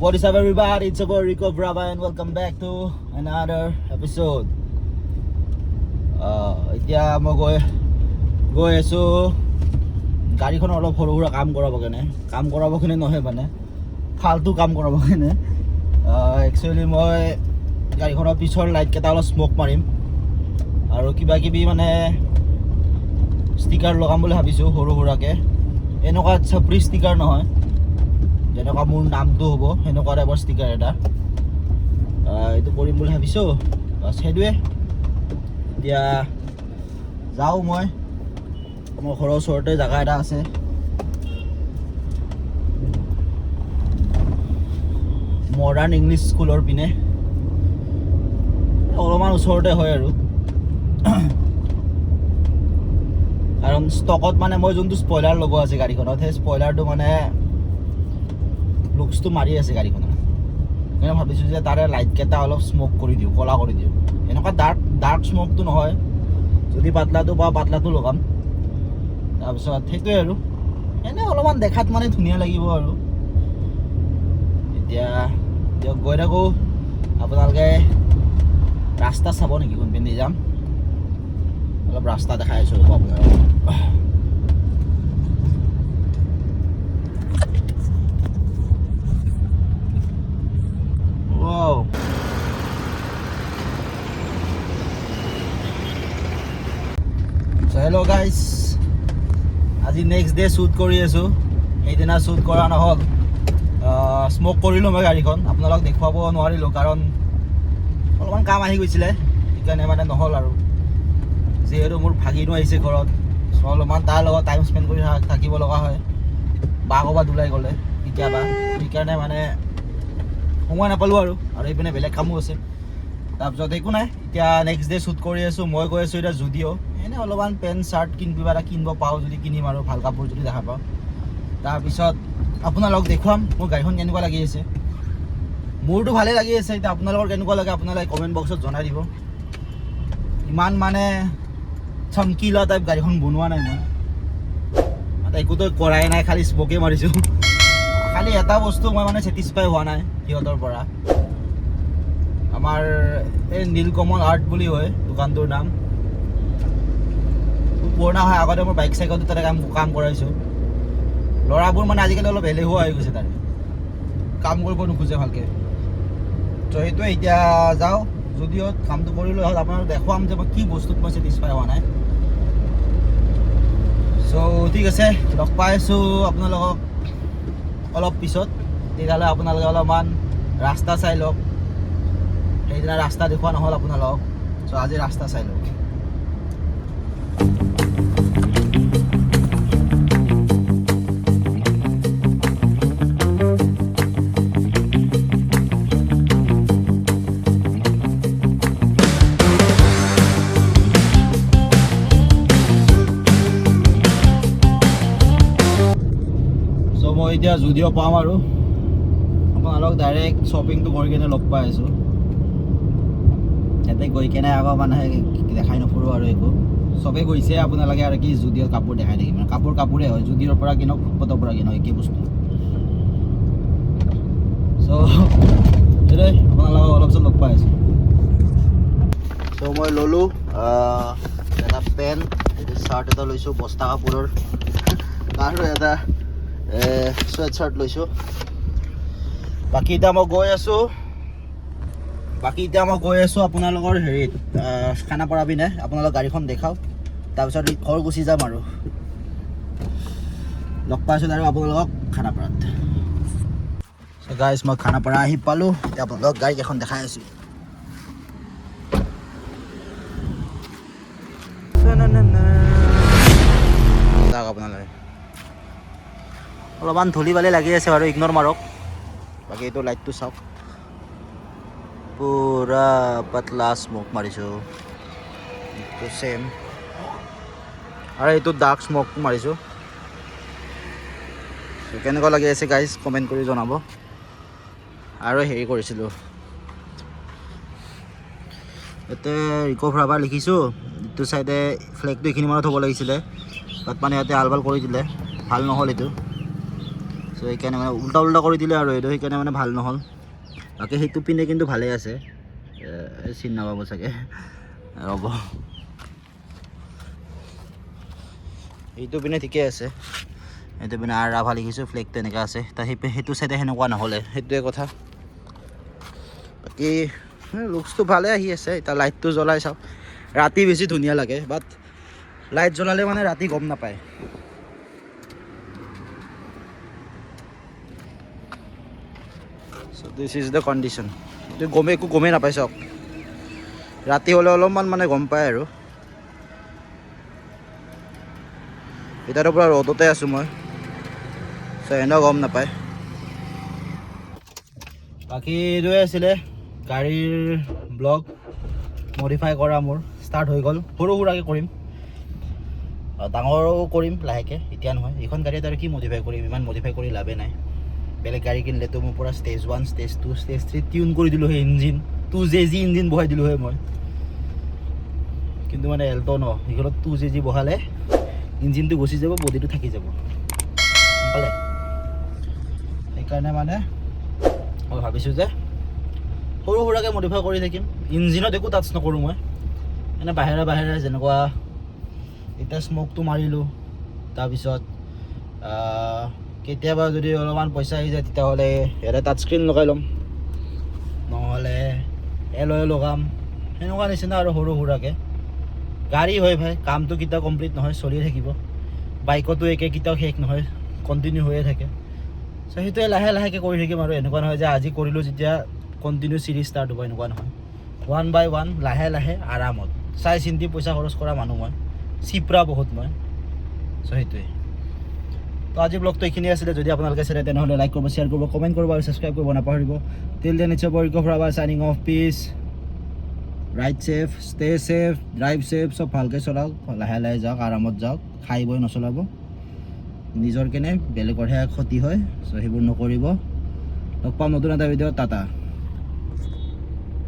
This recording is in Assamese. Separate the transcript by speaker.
Speaker 1: What is up everybody, it's your boy Rico Brava and welcome back to another episode. এতিয়া মই গৈ গৈ আছোঁ গাড়ীখনৰ অলপ সৰু সুৰা কাম কৰাব কাৰণে, কাম কৰাব কাৰণে নহয় মানে ফাল্টু কাম কৰাব কাৰণে। একচুৱেলি মই গাড়ীখনৰ পিছৰ লাইটকেইটা অলপ স্ম'ক মাৰিম আৰু কিবা কিবি মানে ষ্টিকাৰ লগাম বুলি ভাবিছোঁ সৰু সুৰাকৈ। এনেকুৱা চাপৰি ষ্টিকাৰ নহয়, যেনেকুৱা মোৰ নামটো হ'ব সেনেকুৱা টাইপৰ ষ্টিকাৰ এটা, এইটো কৰিম বুলি ভাবিছোঁ। বাছ সেইটোৱে। এতিয়া যাওঁ মই, মোৰ ঘৰৰ ওচৰতে জেগা এটা আছে। মডাৰ্ণ ইংলিছ স্কুলৰ পিনে অলপমান ওচৰতে হয় আৰু, কাৰণ ষ্টকত মানে মই যোনটো স্পইলাৰ লগোৱা আছে গাড়ীখনত, সেই স্পইলাৰটো মানে লুকছটো মাৰি আছে গাড়ীখনৰ। সেইকাৰণে ভাবিছোঁ যে তাৰে লাইটকেইটা অলপ স্ম'ক কৰি দিওঁ, ক'লা কৰি দিওঁ। এনেকুৱা ডাৰ্ক ডাৰ্ক স্ম'কটো নহয়, যদি পাতলাটো পাওঁ পাতলাটো লগাম। তাৰপিছত সেইটোৱে আৰু, এনেই অলপমান দেখাত মানে ধুনীয়া লাগিব আৰু। এতিয়া দিয়ক গৈ থাকোঁ, আপোনালোকে ৰাস্তা চাব নেকি কোনপিনে যাম, অলপ ৰাস্তা দেখাই আছোঁ ৰ'ব আপোনালোকক। Wow. So hello guys, আজি নেক্সট ডে শ্বুট কৰি আছোঁ। সেইদিনা শ্বুট কৰা নহ'ল, স্ম'ক কৰিলোঁ মই গাড়ীখন, আপোনালোকক দেখুৱাব নোৱাৰিলোঁ কাৰণ অলপমান কাম আহি গৈছিলে, সেইকাৰণে মানে নহ'ল আৰু। যিহেতু মোৰ ভাগিনো আহিছে ঘৰত, চ' অলপমান তাৰ লগত টাইম স্পেণ্ড কৰি থাকিব লগা হয়, বা ক'ৰবাত ওলাই গ'লে কেতিয়াবা, সেইকাৰণে মানে সময় নাপালোঁ আৰু। আৰু এইপিনে বেলেগ কামো আছে। তাৰপিছত একো নাই, এতিয়া নেক্সট ডে শ্বুট কৰি আছোঁ। মই গৈ আছোঁ এতিয়া জুডিঅ', এনেই অলপমান পেণ্ট চাৰ্ট কিবা এটা কিনিব পাওঁ যদি কিনিম আৰু, ভাল কাপোৰ যদি দেখা পাওঁ। তাৰপিছত আপোনালোকক দেখুৱাম মোৰ গাড়ীখন কেনেকুৱা লাগি আছে। মোৰতো ভালেই লাগি আছে, এতিয়া আপোনালোকৰ কেনেকুৱা লাগে আপোনালোকে কমেণ্ট বক্সত জনাই দিব। ইমান মানে চমকিলা টাইপ গাড়ীখন বনোৱা নাই মই, মানে একোতো কৰাই নাই, খালি স্ম'কে মাৰিছোঁ। খালি এটা বস্তু মই মানে ছেটিছফাই হোৱা নাই সিহঁতৰ পৰা, আমাৰ এই নীলকমল আৰ্ট বুলি হয় দোকানটোৰ নাম, খুব পুৰণা হয়। আগতে মই বাইক চাইকতো তাতে কাম কাম কৰাইছোঁ। ল'ৰাবোৰ মানে আজিকালি অলপ এলেহুৱা হৈ গৈছে, তাৰে কাম কৰিব নোখোজে ভালকৈ। ত' সেইটোৱে, এতিয়া যাওঁ যদিও কামটো কৰিলোঁ হ'ল, আপোনালোক দেখুৱাম যে মই কি বস্তুত মই ছেটিছফাই হোৱা নাই। চ' ঠিক আছে, লগ পাই আছোঁ আপোনালোকক অলপ পিছত। তেতিয়াহ'লে আপোনালোকে অলপমান ৰাস্তা চাই লওক, সেইদিনা ৰাস্তা দেখুওৱা নহ'ল আপোনালোকক, চ' আজি ৰাস্তা চাই লওক। চ' মই এতিয়া জুডিঅ' পাম আৰু আপোনালোক ডাইৰেক্ট শ্বপিংটো কৰি কিনে লগ পাই আছোঁ। ইয়াতে গৈ কেনে আকৌ মানে দেখাই নুফুৰোঁ আৰু একো, চবেই গৈছে আপোনালোকে আৰু কি জুডিঅ'ৰ কাপোৰ দেখাই থাকিম। কাপোৰ কাপোৰে হয়, জুডিঅ'ৰ পৰা কিনক ফুটপাথৰ পৰা কিনক একেই বস্তু। চ' সেইটোৱে, আপোনালোকক অলপ পিছত লগ পাই আছোঁ। চ' মই ল'লোঁ এটা পেণ্ট, এইটো চাৰ্ট এটা লৈছোঁ বস্তা কাপোৰৰ, আৰু এটা চুৱেট চাৰ্ট লৈছোঁ। বাকী এতিয়া মই গৈ আছোঁ, বাকী এতিয়া মই গৈ আছোঁ আপোনালোকৰ হেৰিত খানাপাৰা পিনে। আপোনালোক গাড়ীখন দেখাওঁ, তাৰপিছত ঘৰ গুচি যাম আৰু। লগ পাইছোঁ আৰু আপোনালোকক খানাপাৰাত। গাইজ মই খানাপাৰা আহি পালোঁ, এতিয়া আপোনালোকক গাড়ীকেইখন দেখাই আছোঁ। চাওক আপোনালোকে, অলপমান ধূলি বালি লাগি আছে বাৰু, ইগন'ৰ মাৰক। বাকী এইটো লাইটটো চাওক, পূৰা পাতলা স্ম'ক মাৰিছোঁ, এইটো ছেম, আৰু এইটো ডাৰ্ক স্ম'ক মাৰিছোঁ। কেনেকুৱা লাগি আছে গাইজ কমেণ্ট কৰি জনাব। আৰু হেৰি কৰিছিলোঁ, ইয়াতে ৰিকভ ৰাভাৰ লিখিছোঁ, এইটো চাইডে ফ্লেগটো এইখিনি মানত হ'ব লাগিছিলে, তাত মানে ইয়াতে আল বাল কৰি দিলে, ভাল নহ'ল এইটো। চ' সেইকাৰণে মানে উল্টা উল্টা কৰি দিলে আৰু এইটো সেইকাৰণে মানে ভাল নহ'ল। বাকী সেইটো পিনে কিন্তু ভালেই আছে। চিনি নাপাব চাগে, ৰ'ব। এইটো পিনে ঠিকে আছে, এইটো পিনে আৰ ৰাভা লিখিছোঁ, ফ্লেগটো এনেকুৱা আছে। তাৰ সেইটো চাইডে সেনেকুৱা নহ'লে, সেইটোৱে কথা। বাকী লুকছটো ভালে আহি আছে। এতিয়া লাইটটো জ্বলাই চাওক, ৰাতি বেছি ধুনীয়া লাগে, বাট লাইট জ্বলালে মানে ৰাতি গম নাপায়। So this is the condition. এইটো একো গমেই নাপায় চাওক, ৰাতি হ'লে অলপমান মানে গম পায় আৰু। এতিয়াতো পূৰা ৰ'দতে আছোঁ মই, চ' এনেও গম নাপায়। বাকী এইটোৱে আছিলে গাড়ীৰ ব্লগ, মডিফাই কৰা মোৰ ষ্টাৰ্ট হৈ গ'ল। সৰু সুৰাকৈ কৰিম, ডাঙৰো কৰিম লাহেকৈ, এতিয়া নহয়। এইখন গাড়ীত আৰু কি মডিফাই কৰিম, ইমান মডিফাই কৰি লাভেই নাই। বেলেগ গাড়ী কিনিলেতো মোৰ পূৰা stage 1, stage 2, stage 3 tune কৰি দিলোঁ সেই ইঞ্জিন, 2 JG engine বহাই দিলোঁ হয় মই। কিন্তু মানে এল্ট' ন, সেইখনত 2 JG বহালে ইঞ্জিনটো গুচি যাব, বডিটো থাকি যাব, গম পালে? সেইকাৰণে মানে মই ভাবিছোঁ যে সৰু সুৰাকৈ মডিফাই কৰি থাকিম, ইঞ্জিনত একো টাচ নকৰোঁ মই। এনে বাহিৰে বাহিৰে যেনেকুৱা এতিয়া স্মকটো মাৰিলোঁ, তাৰপিছত কেতিয়াবা যদি অলপমান পইচা আহি যায় তেতিয়াহ'লে ইয়াতে টাচ স্ক্ৰীণ লগাই ল'ম, নহ'লে এলয় লগাম, সেনেকুৱা নিচিনা আৰু সৰু সুৰাকৈ। গাড়ী হয় ভাই, কামটো কেতিয়াও কমপ্লিট নহয়, চলিয়ে থাকিব। বাইকতো একে, কেতিয়াও শেষ নহয়, কণ্টিনিউ হৈয়ে থাকে। চ' সেইটোৱে লাহে লাহেকৈ কৰি থাকিম আৰু। এনেকুৱা নহয় যে আজি কৰিলোঁ যেতিয়া কণ্টিনিউ চিৰিজ ষ্টাৰ্ট হ'ব, এনেকুৱা নহয়। ওৱান বাই ওৱান লাহে লাহে আৰামত চাই চিন্তি পইচা খৰচ কৰা মানুহ মই, চিপৰা বহুত মই। চ' সেইটোৱে তো আজি ব্লগটো এইখিনি আছিলে। যদি আপোনালোকে চালে তেনেহ'লে লাইক কৰিব, শ্বেয়াৰ কৰিব, কমেণ্ট কৰিব আৰু ছাবস্ক্ৰাইব কৰিব নাপাহৰিব। Till then, it's Rabha signing off. Peace, ride safe, stay safe, drive safe. চব ভালকৈ চলাওক, লাহে লাহে যাওক, আৰামত যাওক, খাই বৈ নচলাব। নিজৰ কেনে বেলেগৰহে ক্ষতি হয়, চ' সেইবোৰ নকৰিব। লগ পাম নতুন এটা ভিডিঅ'ত। টাটা।